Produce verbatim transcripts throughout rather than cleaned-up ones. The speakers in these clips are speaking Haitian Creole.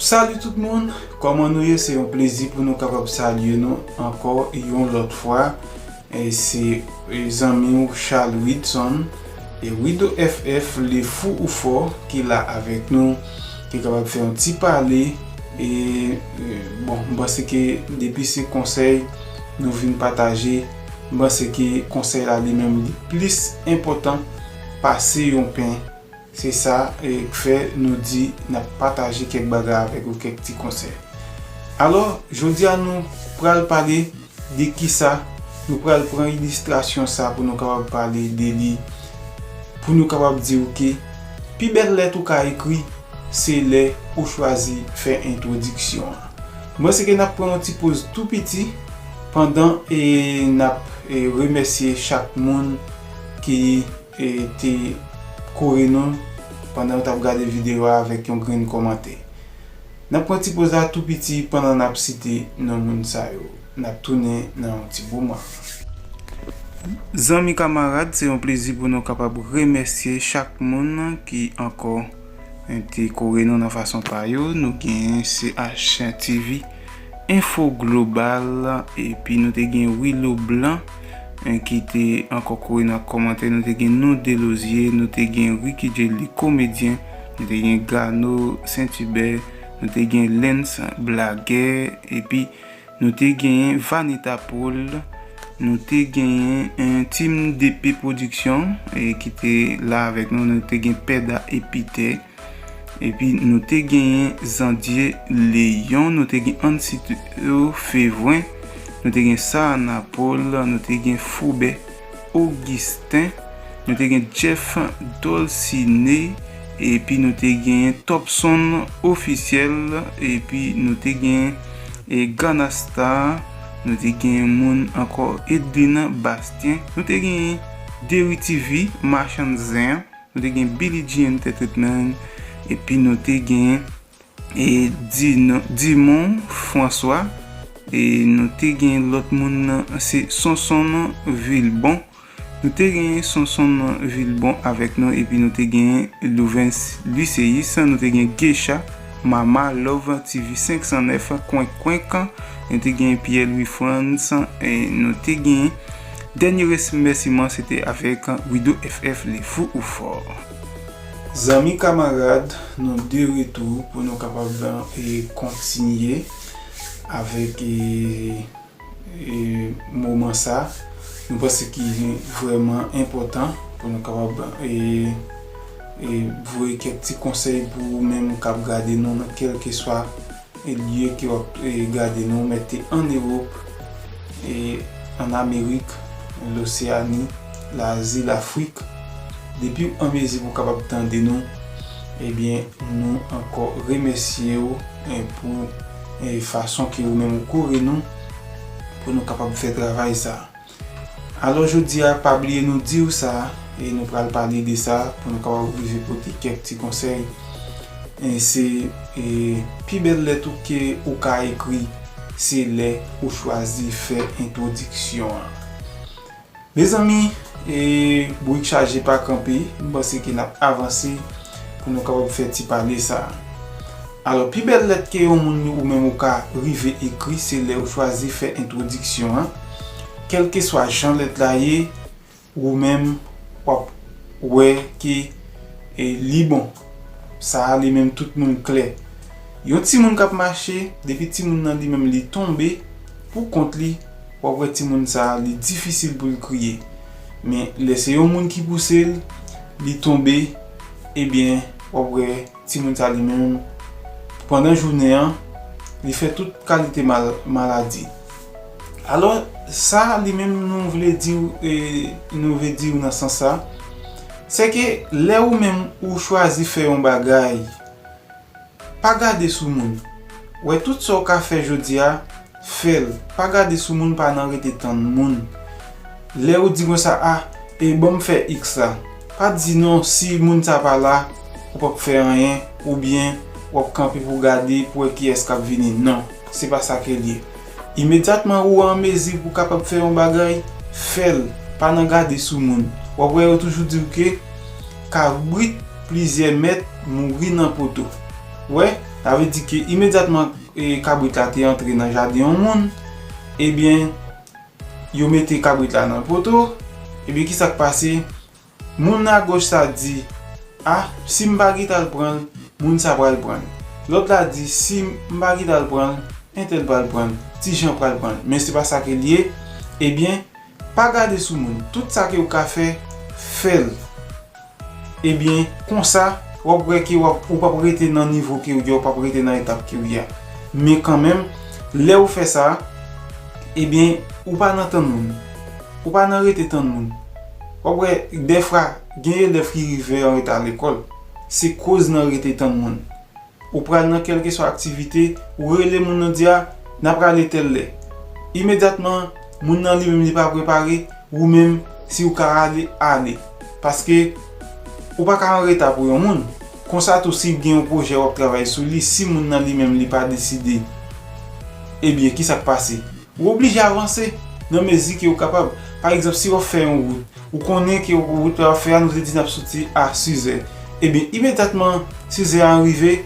Salut tout moun, kòman nou ye? Se yon plezi pou nou kapab salye nou ankò yon lòt fwa. E se, e, zanmi w Charles Widson, e Wido F F, Le Fou ou Fò, ki la avèk nou, ki kapab fè yon ti pale. E, e, bon, m panse ke depi se konsèy nou vin pataje, m panse ke konsèy la li menm li plis enpòtan pase yon pen. Se sa, e, k fè nou di n ap pataje kèk bagay avèk ou, kèk ti konsèy. Alò, jodi a nou pral pale de kisa, nou pral pran ilistrasyon sa pou nou kapab pale de li, pou nou kapab di w ke pi bèl lèt ou ka ekri, se lè ou chwazi fè entwodiksyon an. M panse ke n ap pran yon ti poz tou piti pandan e n ap, e, remèsye chak moun ki, e, te kore nou pandan yo t ap gade videyo a avèk yon grenn kòmantè. N ap pran ti poz la tou piti pandan n ap site non moun sa yo. N ap tounen nan yon ti moman. Zanmi kamarad, se yon plezi pou nou kapab remèsye chak moun ki ankò, e, te kore nou nan fason pa yo. Nou gen C H T V Info Global, epi nou te gen Willow Blanc, e, ki te ankò kore nan kòmantè. Nou te gen Nou Delosier, nou te gen Ricky Jelly komedyen, nou te gen Gano Saint Hubert, nou te gen Lens Blagè, epi nou te genyen Vanita Paul, nou te genyen, e, Team D P Production, e, ki te la avèk nou, nou te gen Pèda Epitè, epi nou te genyen Zandye Leyon, nou te gen Ansito Fevren, nou te gen Saana Paul, nou te gen Foubè Augustin, nou te gen Jeff Dolciné, epi nou te gen Topson Ofisyèl, epi nou te gen, e, Ganastar, nou te gen moun ankò Edlin Bastien, nou te gen Derry T V, Machann Zen, nou te gen Billy G Entertainment, epi nou te gen, e, Dino- Dimon François, e nou te gen lòt moun nan, se Sonson Vilbon. Nou te gen Sonson Vilbon avèk nou, epi nou te gen Louvens Lycéus, nou te gen Geisha, Mama Love, T V senk san nèf, Kwenk Kwenk, nou te gen Pierre Louis Frantz, e nou te gen dènye remèsiman, se te avèk Wido F F, Le Fou ou Fò. Zanmi kamarad, nou de retou pou nou kapab, e, kontinye avèk, e, e, moman sa. Nou panse ki vrèman enpòtan pou nou kapab, e, e, voye kèk ti konsèy pou ou menm k ap gade nou nan kèlkeswa e lye ke w ap, e, gade nou, mete ann Ewòp, e, ann Amerik, Loseani, Lazi, Lafrik. Depi w an mezi pou w kapab tande nou, ebyen, nou ankò remèsye w, e, pou, e, fason ke ou menm ou kore nou, pou nou kapab fè travay sa. Alò, jodi a, pa bliye nou di w sa, e nou pral pale de sa, pou nou kapab rive pote kèk ti konsèy. E se, e, pi bèl lèt ou ke ou ka ekri, se lè ou chwazi fè entwodiksyon an. Mezanmi, e, bourik chaje pa kanpe, m panse ke n ap avanse pou nou kapab fè ti pale sa a. Alò, pi bèl lèt ke yon moun ou menm ou ka rive ekri, se lè ou chwazi fè entwodiksyon an. Kèlkeswa jan lèt la ye, ou menm, w ap wè ke, e, li bon. Sa a, li menm, tout moun klè. Yon timoun k ap mache, depi timoun nan li menm li tonbe pou kont li, w ap wè timoun sa a, li difisil pou l kriye. Men, lè se yon moun ki pouse l, li tonbe, ebyen, w ap wè timoun sa li menm, pandan jounen an, li fè tout kalite mal-, maladi. Alò, sa li menm nou vle di w, e, nou vle di w nan sans sa, se ke lè ou menm ou chwazi fè yon bagay, pa gade sou moun. Wè tout sa w ka fè jodi a, fè l. Pa gade sou moun, pa nan rete tann moun. Lè ou di konsa, a, e ban m fè X la. Pa di non, si moun sa pa la, ou p ap fè anyen, oubyen w ap kanpe pou gade, pou wè kiyès k ap vini. Non, se pa sa ke l ye. Imedyatman ou an mezi pou kapab fè yon bagay, fè l. Pa nan gade sou moun. W ap wè yo toujou di w ke kabrit plizyè mèt mouri nan poto. Wè, Sa vle di ke imedyatman e, kabrit la te antre nan jaden yon moun, ebyen, yo mete kabrit la nan poto, ebyen, ki sa k pase? Moun agoch sa di, a, si m pa gentan al pran l, moun sa pral pran l. Lòt la di, si m pa gentan al pran l, entèl pral pran l, ti jan pral pran l. Men se pa sa ke l ye, ebyen, pa gade sou moun. Tout sa ke w ka fè, fè l. Ebyen, konsa, w ap wè ke w ap, ou p ap rete nan nivo ke w ye, w p ap rete nan etap ke w ye a. Men kanmenm, lè w fè sa, ebyen, ou pa nan tann moun. Ou pa nan rete tann moun. W ap wè, dèfwa, gen elèv ki rive an reta lekòl. Se koz nan rete tann moun. Ou pral nan kèlkeswa aktivite, ou rele moun nan di a, n ap rale tèl lè. Imedyatman, moun nan li menm li pa prepare, ou menm, si w ka ale, ale. Paske, ou pa ka an reta pou yon moun. Konsa tou, si gen yon pwojè w ap travay sou li, si moun nan li menm li pa deside, ebyen, ki sa k pase? Ou oblije avanse nan mezi ke ou kapab. Pa egzanp, si w ap fè yon wout, ou konnen ke wout la w ap fè a, nou te di n ap soti a sizè. Ebyen, imedyatman sizè a rive,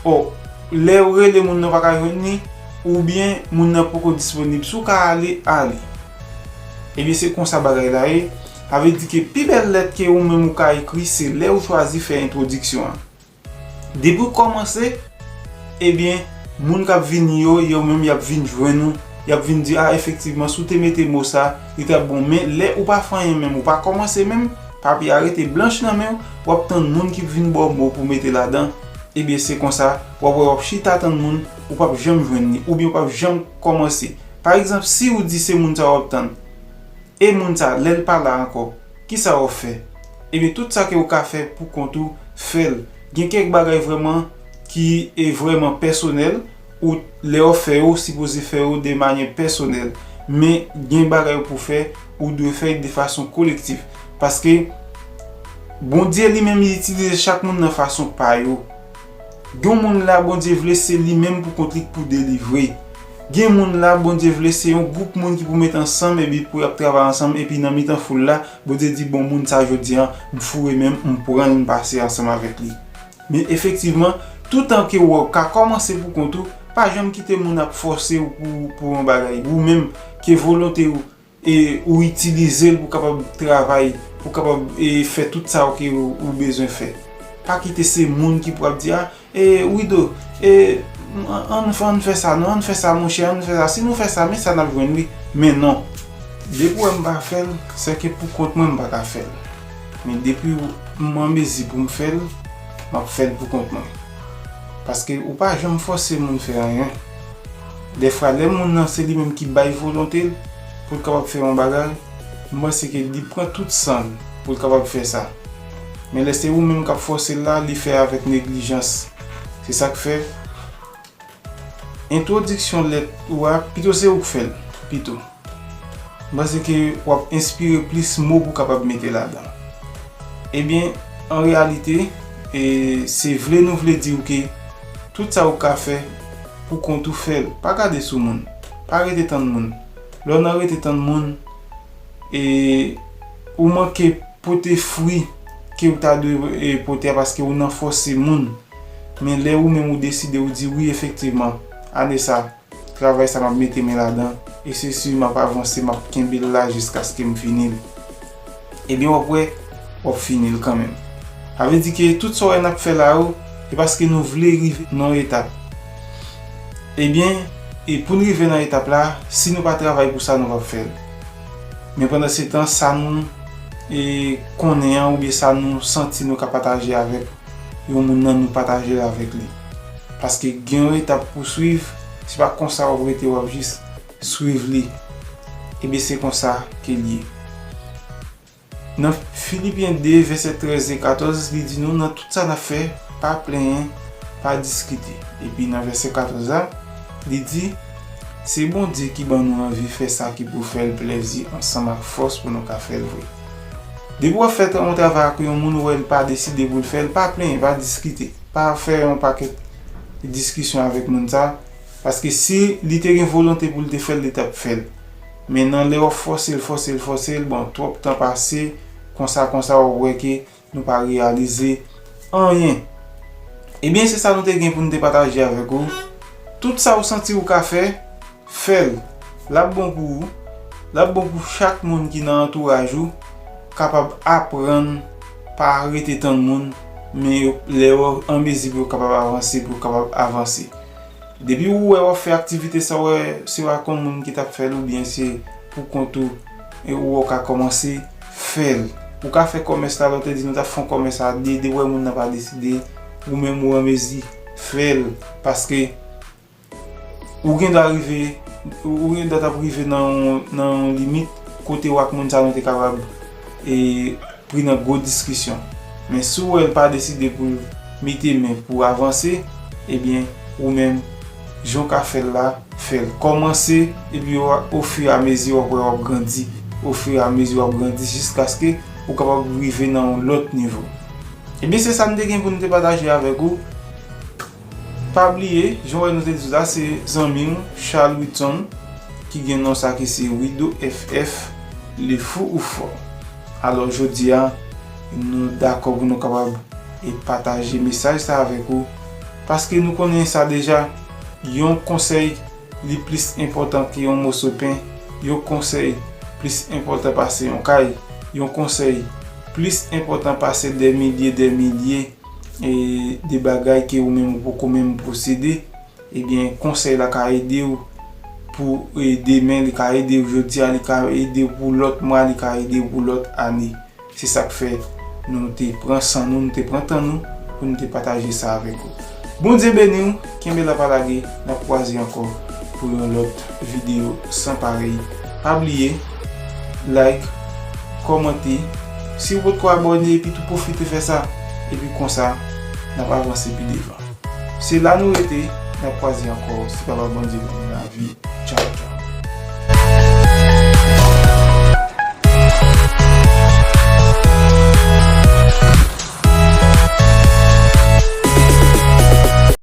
o, lè ou rele moun nan pa ka jwenn li, oubyen moun nan poko disponib, si w ka ale, ale. Ebyen, se konsa bagay la ye. Sa vle di ke pi bèl lèt ke ou menm ou ka ekri, se lè ou chwazi fè entwodiksyon an. Depi w kòmanse, ebyen, moun k ap vini yo, yo menm y ap vin jwenn ou, y ap vin di, a, efektivman, si w te mete mo sa, li t ap bon. Men, lè ou pa fè anyen menm, ou pa kòmanse menm, papye a rete blanch nan men w, w ap tann moun ki vin ba w mo pou mete ladan, ebyen, se konsa, w ap wè w ap chita tann moun, ou p ap janm jwenn li, oubyen w p ap janm kòmanse. Pa egzanp, si w di se moun sa w ap tann, e moun sa, lè l pa la ankò, kisa w ap fè? Ebyen, tout sa ke w ka fè pou kont ou, fè l. Gen kèk bagay vrèman ki e vrèman pèsonèl, ou lè w fè yo, ou sipoze fè yo de manyè pèsonèl. Men, gen bagay pou fè, ou dwe fè de fason kolektif. Paske, Bondye li menm, li itilize chak moun nan fason pa yo. Gen moun la, Bondye vle se li menm pou kont li k pou delivre. Gen moun la, Bondye vle se yon gwoup moun ki pou met ansanm, epi pou y ap travay ansanm, epi nan mitan foul la, Bondye di, bon, moun sa jodi a, m foure men m, m pran l, m pase ansanm avèk li. Men efektivman, toutan ke w ka kòmanse pou kont ou, pa janm kite moun ap fòse w pou, pou yon bagay. Ou menm, ke volonte ou, e ou itilize l pou kapab travay, pou kapab e fè tout sa ke ou, ou bezwen fè. Pa kite se moun ki pou ap di, a, e Wido, e ann, ann fè sa non, ann fè sa monchè, ann fè sa. Si nou fè sa, men sa n ap jwenn wi. Men non. Depi w wè m pa fè l, se ke pou kont mwen m pa ka fè l. Men depi m an mezi pou m fè l, m ap fè l pou kont mwen. Paske ou pa janm fòse moun fè anyen. Dèfwa, lè moun nan se li menm ki bay volonte l pou l kapab fè yon bagay, m panse ke li pran tout san l pou l kapab fè sa. Men lè se ou menm k ap fòse l la, li fè avèk neglijans. Se sa k fè, entwodiksyon lèt ou a, pito se ou k fè l, pito. M panse ke w ap enspire plis mo pou w kapab mete ladan. Ebyen, an reyalite, e, se vle nou vle di w ke tout sa ou ka fè pou kont ou, fè l. Pa gade sou moun. Pa rete tann moun. Lè w nan rete tann moun, e, ou manke pote fwi ke w ta dwe, e, pote a, paske ou nan fòse moun. Men lè ou menm ou deside, ou di, wi, efektivman, ane sa, travay sa m ap mete men ladan, e se si m ap avanse, m ap kenbe l la jiskaske m fini l. Ebyen, w ap wè, w ap fini l kanmenm. Sa vle di ke tout sa w wè n ap fè la yo, se paske nou vle rive nan yon etap. Ebyen, e pou n rive nan etap la, si nou pa travay pou sa, nou p ap fè l. Men pandan se tan, sa nou, e, konnen an, oubyen sa nou santi nou ka pataje avèk yon moun nan, nou pataje l avèk li. Paske gen yon etap pou swiv, se pa konsa w ap rete, w ap jis swiv li. Ebyen, se konsa ke l ye. Nan Filipyen de, vèsè trèz e katòz, li di nou, nan tout sa n ap fè, pa plenyen, pa diskite. Epi nan vèsè katòz la, li di, se Bondye ki ban nou anvi fè sa ki pou fè l plèzi ansanm ak fòs pou nou ka fè l vre. Depi w ap fè yon travay ak yon moun, ou wè l pa deside pou l fè l, pa plenyen, pa diskite, pa fè yon pakèt diskisyon avèk moun sa, paske si li te gen volonte pou l te fè l, li t ap fè l. Men nan lè w ap fòse l, fòse l, fòse l, bon, twòp tan pase, konsa, konsa, w ap wè ke nou pa reyalize anyen. Ebyen, se sa nou te gen pou nou te pataje avèk ou. Tout sa ou santi ou ka fè, fè l. L ap bon pou ou. L ap bon pou chak moun ki nan antouraj ou kapab aprann, pa rete tann moun, men yo, lè yo an mezi pou yo kapab avanse, pou yo kapab avanse. Depi ou wè w ap fè aktivite sa, w wè se ak yon moun ki t ap fè l oubyen se pou kont ou, e ou wè w ka kòmanse, fè l. Ou ka fè kòmès la, lè w te di nou t ap fè yon kòmès a de, depi w wè moun nan pa deside, ou menm ou an mezi, fè l. Paske ou gen dwa rive, ou gen dwa t ap rive nan yon, nan yon limit kote w ak moun sa nou te kapab e, pri nan gwo diskisyon. Men si w wè l pa deside pou l mete men pou avanse, ebyen, ou menm, jan w ka fè l la, fè l. Kòmanse, epi w a, ofiramezi w ap wè w ap grandi. Ofiramezi w ap grandi jiskaske ou kapab rive nan yon lòt nivo. Ebyen, se sa n te gen pou n te pataje avèk ou. Pa bliye, jan w wè nou te di w la, se zanmi w, Charles Whitson, ki gen non sa ki se Wido F F, le fou ou fò. Alò, jodi a, nou dakò pou nou kapab e pataje mesaj sa avèk ou, paske nou konnen sa deja, yon konsèy li plis enpòtan ke yon moso pen, yon konsèy plis enpòtan pase yon kay, yon konsèy plis enpòtan pase dè milye, dè milye e, de bagay ke ou menm ou poko menm posede, ebyen, konsèy la ka ede w pou, e, demen, li ka ede w jodi a, li ka ede w pou lòt mwa, li ka ede w pou lòt ane. Se sa k fè nou te pran san nou, nou te pran tan nou pou nou te pataje sa avèk ou. Bondye beni w, kenbe la pa lage, n ap kwaze ankò pou yon lòt videyo san parèy. Pa bliye, like, kòmante, si w potko abòne, epi tou pwofite fè sa, epi konsa, n ap avanse pi devan. Se la nou rete, n ap kwaze ankò, si Papa Bondye ban nou lavi. Tchaw, tchaw.